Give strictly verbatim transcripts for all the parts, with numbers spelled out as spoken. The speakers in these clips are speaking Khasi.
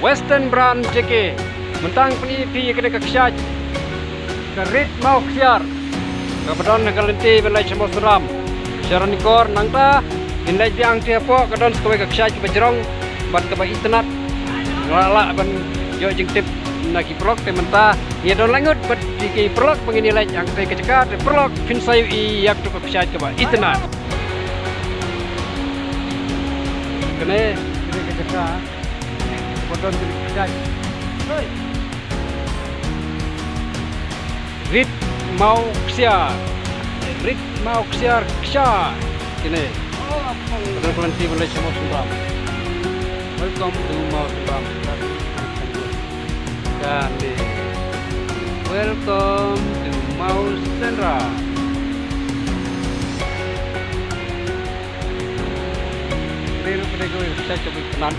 Western Brand J K. Mynta ngan pyni ïa phi ïa kane ka kshaid, ka rit maw ksiar, kaba don ha ka lynti ban leit sha Mawsynram, sha Ranikor. Nangta ngin leit biang hangtei hapoh, ka don sa kawei ka kshaid kaba jrong bad kaba itynnad. Nga lah ban ïoh jingtip na ki paralok, te mynta ngi don laitluid bad ki paralok ba ngin ïa leit hangtei ka jaka. Te paralok, phin sa ïohi ïa kato ka kshaid kaba itynnad. Kane, kane ka jaka ba don kane ka kshaid. Rit maw ksiar. Rit maw ksiar kshaid. Kine. Welcome to Mawsynram. Kane. Welcome to Mawsynram. Kane ruh kane ka kshaid kaba itynnad.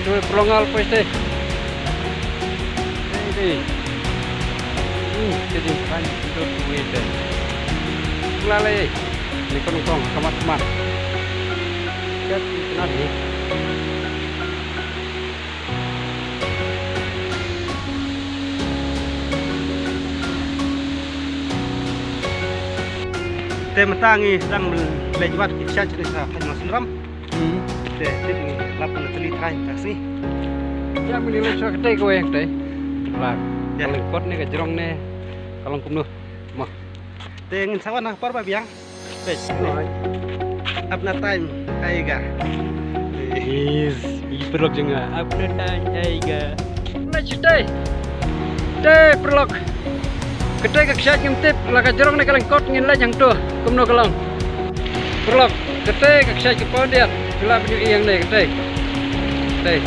Kane ka prolongal, pues, te. Te, te. Hmm, te dei kan itu tu, te. Pula lei. Ni kon kong, kamat, kamat. Kshaid itynnad ni. Te mynta ngi sdang leit wad ki kshaid shane sha thaiñ Mawsynram. Hmm. Te tip ngi lap na tylli thaiñ ka sngi. Ïa mynta ngi leit sha katei kawei, katei. Lah. Ïa. Ka lyngkot ne, ka jrong ne, ka long kumno. Mo. Te ngin sa wan ha ka por ba biang. Peit. Apna time aayega. Yes, i paralok jong nga. Apna time aayega. Leit shatei. Te paralok. Katei ka kshaid ngim tip la ka jrong ne ka lyngkot, ngin leit hangto. Kumno ka long. Paralok. Katei ka kshaid ka pyndiat. Phi lah ban ïohi hangne katei. Katei.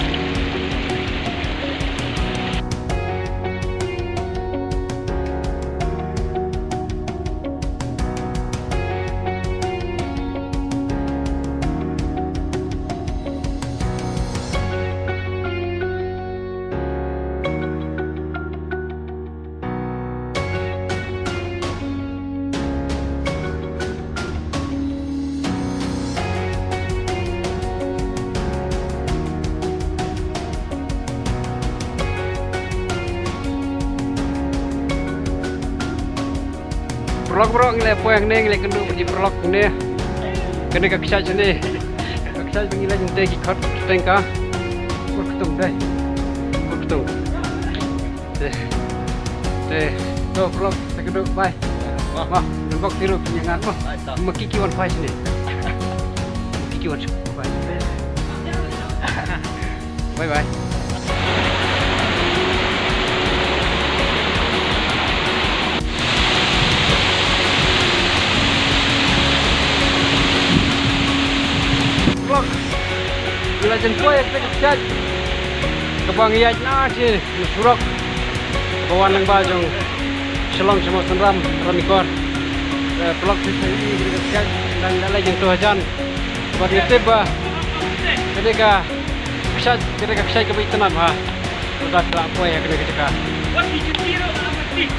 Paralok, paralok, ngi la poi hangne, ngi la kynduh bad ki paralok hangne. Kane ka kshaid shane. Ka kshaid ba ngi la jingtei ki khot tengka. Kur ktung dei. Kur ktung. Te. Te. To paralok, sa kynduh, bye. Mo, mo, ngan bok ti ruh pynïangan mo. Ma ki ki wan phai shane. Ma ki ki wan phai. Bye bye. Paralok. Ngi la jan poi ïa kane ka kshaid kaba ngi ïaid na shi surok kaba wan lyngba jong Shillong sha Mawsynram, Ranikor. Eh, paralok, phi sa ïohi kane ka kshaid, nang da leit jingto hajan. Bad ngi tip ba kane ka kshaid, kane ka kshaid kaba itynnad bha. Lada phi lah poi ha kane ka jaka.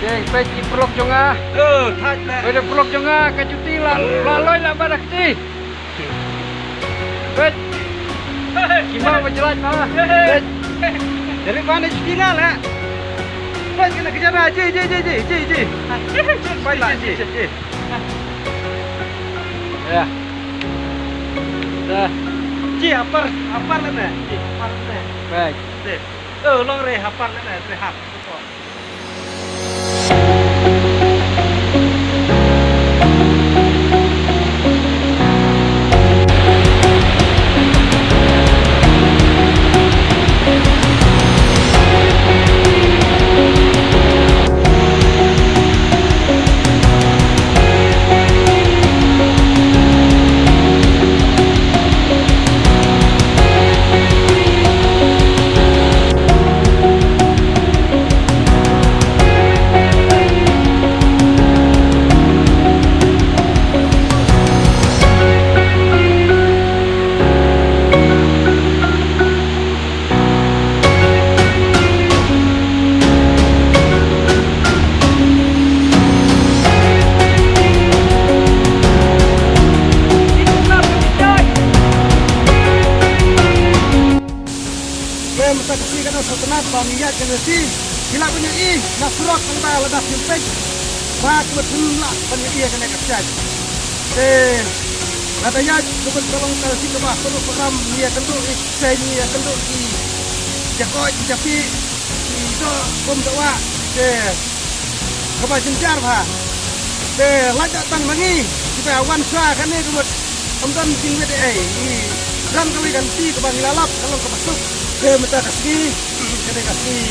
Te peit ki paralok jong nga. Oh, thait la. Peit ki paralok jong nga, ka juti la, la loi la bad ka kti. Peit. Ki ma ba jlait ma. Peit. Dari mana juti nga la. Peit kane ka jaka, ji, ji, ji. Peit la, ji, ji, ji. Ya. Dah. Ji, apar, apar la na. Ji, apar la na. Peit. Ji. Oh, long re, apar la na, re hap. Ba ngi ïaid kane ka lynti, ngi lah ban ïohi na surok, tang ba lada phim peit ba ka mut phim lah ban ïohi ïa kane ka kshaid. Te lada ïaid ka mut ka long ka lynti kaba kordor kordam, ngi ïakynduh ïa ki kshaid, ngi ïakynduh ïa ki jakoit, ki japieh, ki doh kum doh wah. Te kaba jynjar bha. Te lait da tang ma ngi kiba wan sha kane ka mut, ym don jingwit ei ei. Ngi don kawei ka lynti kaba ngi la lap, ka long kaba suk. Te mynta ka sngi, kane ka sngi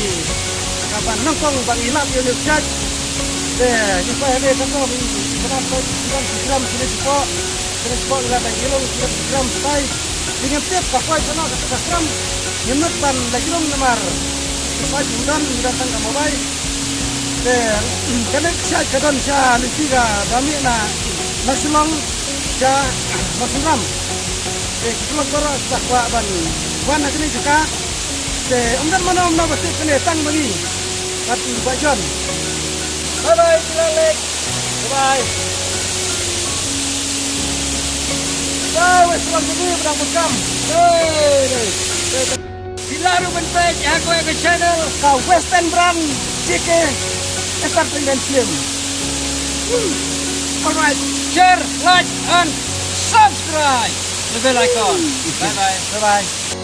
kaba nyngkong ba ngi lap ïa une u kshaid. Te ngi poi hangne, katto ngi, ngi pynap poi ki gram ki gram kine shapoh. Kine shapoh ngi lap da ki long ki gram ki gram shatai. Te ngim tip ka poi shano kata ka gram. Ngim nud ban leit rung namar ka poi ym don, ngi don tang ka mobile. Te kane ka kshaid ka don sha lynti kaba mih na, na Shillong sha Mawsynram. Te ki briew baroh ki kwah ban wan ha kane ka jaka. Te ym don mano mano ba tip kane, tang ma ngi bad i Bah John. Bye bye, Shillong Lake. Bye bye. Bye, West Shillong T V, ba dang bun kam. Hey, hey. Phi lah ruh ban peit ha kawei ka channel ka Western Brand J K Entertainment Film. Alright, share, like and subscribe the bell icon. Bye bye. Bye bye.